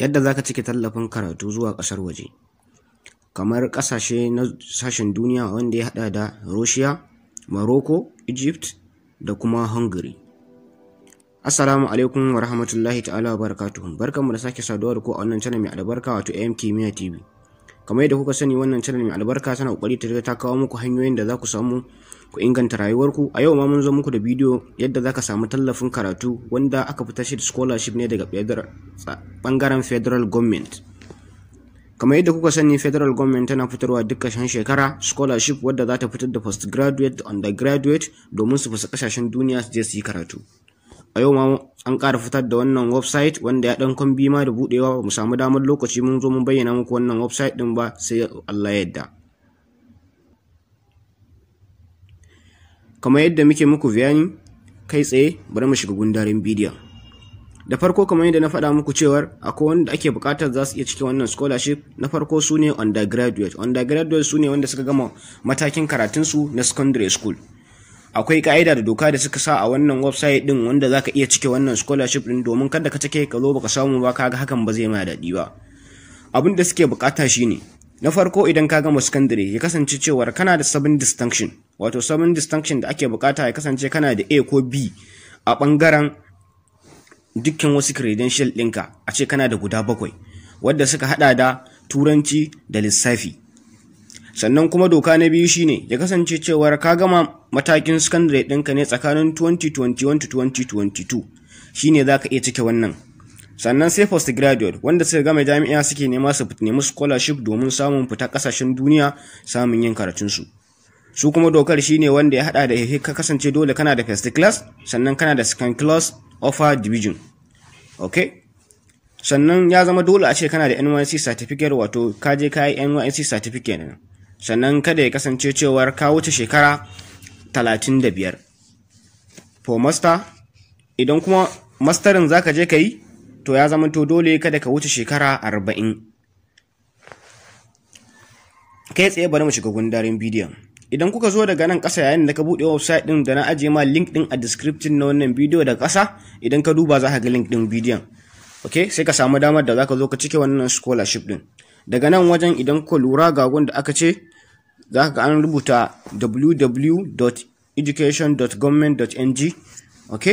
Yadda za ka cike tallafin karatu zuwa ƙasar waje, kamar ƙasashe na sashen duniya wanda ya haɗa da Russia, Morocco, Egypt da kuma Hungary. Assalamu alaikum wa rahmatullahi ta'ala wa barakatuhu. Barkanmu da sake saduwa da ku a wannan channel mai albarka, wato AM Kimiyya TV. Kamar yadda kuka sani, wannan channel mai albarka tana kokari ta ta kawo muku hanyoyin da za ku samu ku inganta rayuwarku. A yau ma mun zo muku da bidiyo yadda za ka samu tallafin karatu wanda aka fitar shi da scholarship ne daga bangaren federal government. Kamar yadda kuka sani, federal government tana fitarwa duk ƙarshen shekara scholarship wadda za ta fitar da postgraduate da undergraduate domin su fasa ƙasashen duniya su je su yi karatu. A yau ma an ƙara fitar da wannan website wanda ya ɗan kwambi ma da buɗewa, ba mu samu damar lokaci mun zo mun bayyana muku wannan website ɗin ba, sai Allah ya yarda. Kamar yadda muke muku bayani kai tsaye, bari mu shiga gundarin bidiyon. Da farko, kamar yadda na faɗa muku cewar akwai wanda ake buƙatar za su iya cike wannan scholarship. Na farko su ne undergraduate. Undergraduate su ne wanda suka gama matakin karatunsu na secondary school. Akwai ka'ida da doka da suka sa a wannan website din wanda zaka iya cike wannan scholarship din, domin kada ka cike ka zo baka samu ba, kaga hakan ba zai ma daɗi ba. Abin da suke bukata shine, na farko, idan ka gama secondary, ya kasance cewar kana da seven distinction, wato seven distinction da ake bukata ya kasance kana da A ko B a bangaren dukkan wasu credential ɗinka, a ce kana da guda bakwai wadda suka hada da Turanci da lissafi. Sannan kuma doka na biyu shine ya kasance cewar ka gama matakin secondary ɗinka ne tsakanin 2021 to 2022, shine za ka iya cike wannan. Sannan sai postgraduate, wanda suka gama jami'a suke nema su nemi scholarship domin samun fita kasashen duniya samun yin karatunsu. Su kuma dokar shine wanda ya hada da ka kasance dole kana da first class, sannan kana da second class upper division, okay? Sannan ya zama dole a ce kana da NYSC certificate, wato ka je ka yi NYSC certificate ne. Sannan kada ya kasance cewar ka wuce shekara 35. For master, idan kuma masterin zaka je ka yi, to ya zama to dole kada ka wuce shekara 40. Kai tsaye bari mu shiga gundarin bidiyon. Idan kuka zo daga nan ƙasa, yayin da ka buɗe website ɗin da na ajiye ma link ɗin a description na wannan bidiyo, daga ƙasa idan ka duba za ka ga link ɗin bidiyon, ok? Sai ka samu damar da za ka zo ka cike wannan scholarship ɗin. Daga nan wajen, idan kuka lura, ga gun da aka ce za ka ga an rubuta www.education.government.ng, ok?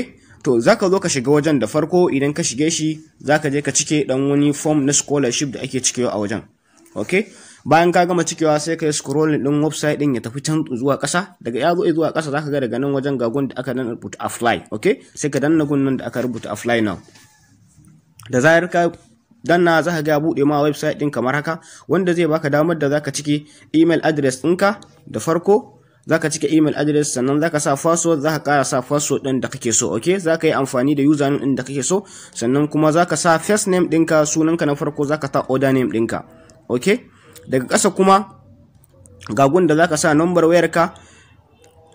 To za ka zo ka shiga wajen. Da farko idan ka shige shi, za ka je ka cike dan wani form na scholarship da ake cikewa a wajen, ok? Bayan ka gama cikewa, sai ka yi scrolling din website din ya tafi can zuwa ƙasa. Daga ya zo zuwa ƙasa, za ka ga daga nan wajen ga gun da aka nan rubuta "apply", ok? Sai ka danna gun nan da aka rubuta "apply now". Da zarar ka danna, za ka ga buɗe ma website ɗin kamar haka, wanda zai baka damar da zaka cike email address ɗinka. Da farko zaka cike email address, sannan zaka sa password, zaka ƙara sa password ɗin da kake so, okay? Zaka yi amfani da username ɗin da kake so, sannan kuma zaka sa first name ɗinka, sunanka na farko, zaka sa other name ɗinka, okay? Daga ƙasa kuma ga gun da zaka sa number wayarka.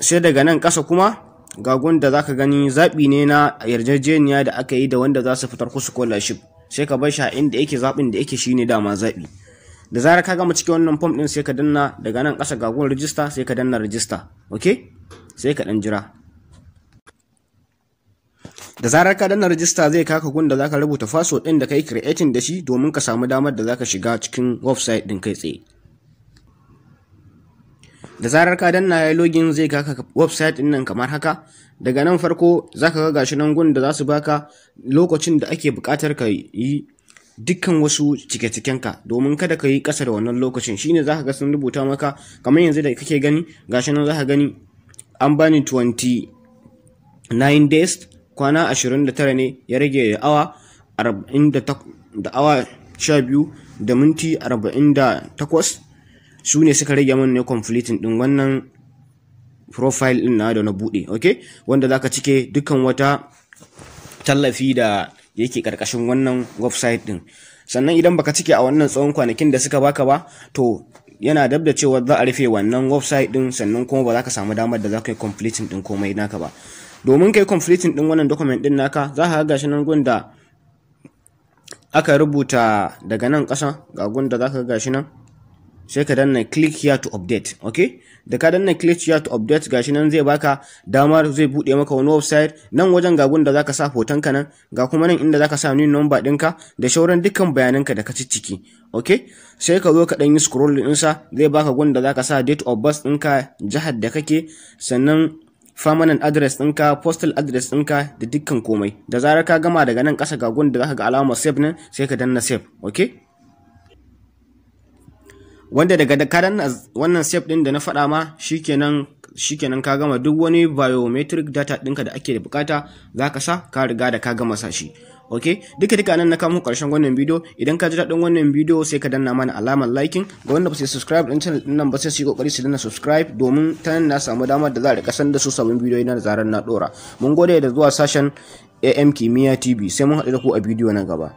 Sai daga nan ƙasa kuma ga gun da zaka gani zaɓi ne na yarjejeniya da aka yi da wanda za su fitar ku scholarship, sai ka bar shi a inda yake. Zaɓin da yake shine dama zaɓi. Da zarar ka gama cikin wannan form ɗin, sai ka danna daga nan ƙasa ga gun register, sai ka danna register, okay? Sai ka ɗan jira. Da zarar ka danna register, zai kaka gun da zaka rubuta password ɗin da kai creating da shi domin ka samu damar da zaka shiga cikin website ɗin kai tsaye. Da zarar ka danna ya login, zai kaka website ɗin nan kamar haka. Daga nan farko zaka ga gashi nan gun da za su baka lokacin da ake buƙatar ka yi dukkan wasu cike-cikenka domin kada ka yi ƙasa da wannan lokacin. Shine zaka ga sun rubuta maka kamar yanzu da kake gani, gashi nan zaka gani an bani 29 days, kwana 29 ne ya rage da awa 40 da awa 12 da minti 48, su ne suka rage min ne completing din wannan profile din na da na bude, okay? Wanda zaka cike dukkan wata tallafi da yake karkashin wannan website din. Sannan idan baka cike a wannan tsawon kwanakin da suka baka ba, to yana dab da cewa za a rufe wannan website din, sannan kuma ba za ka samu damar da za ka yi completing din komai naka ba. Domin kai completing din wannan document din naka, za ka ga gashi nan gun da aka rubuta daga nan ƙasa, ga gun da za ka ga gashi nan. Sai ka danna "Click here to update". Okay, da ka danna "Click here to update", gashi nan zai baka damar zai bude maka wani website. Nan wajen ga da zaka sa hotonka nan, ga kuma nan inda zaka sa NIN number ɗinka da shauran dukkan bayananka da ka cicciki. Okay, sai ka zo ka ɗan yi scroll ɗinsa, zai baka gun da zaka sa date of birth ɗinka, jihar da kake, sannan permanent address ɗinka, postal address ɗinka da dukkan komai. Da zarar ka gama, daga nan ƙasa ga gun da zaka ga alamar save nan, sai ka danna save. Okay, wanda daga da ka danna wannan save ɗin da na faɗa ma, shikenan, ka gama. Duk wani biometric data ɗinka da ake da bukata zaka sa, ka riga da ka gama sa shi. Ok, duka duka nan na kamo karshen wannan bidiyo. Idan ka ji daɗin wannan bidiyo, sai ka danna mana alamar liking. Ga wanda ba su subscribe ɗin channel ɗin nan ba, sai su yi kokari su danna subscribe, domin ta nan na samu damar da za a rika san da su sabbin bidiyoyi na da zarar na ɗora. Mun gode da zuwa sashen AM Kimiyya TV. Sai mun haɗu da ku a bidiyo na gaba.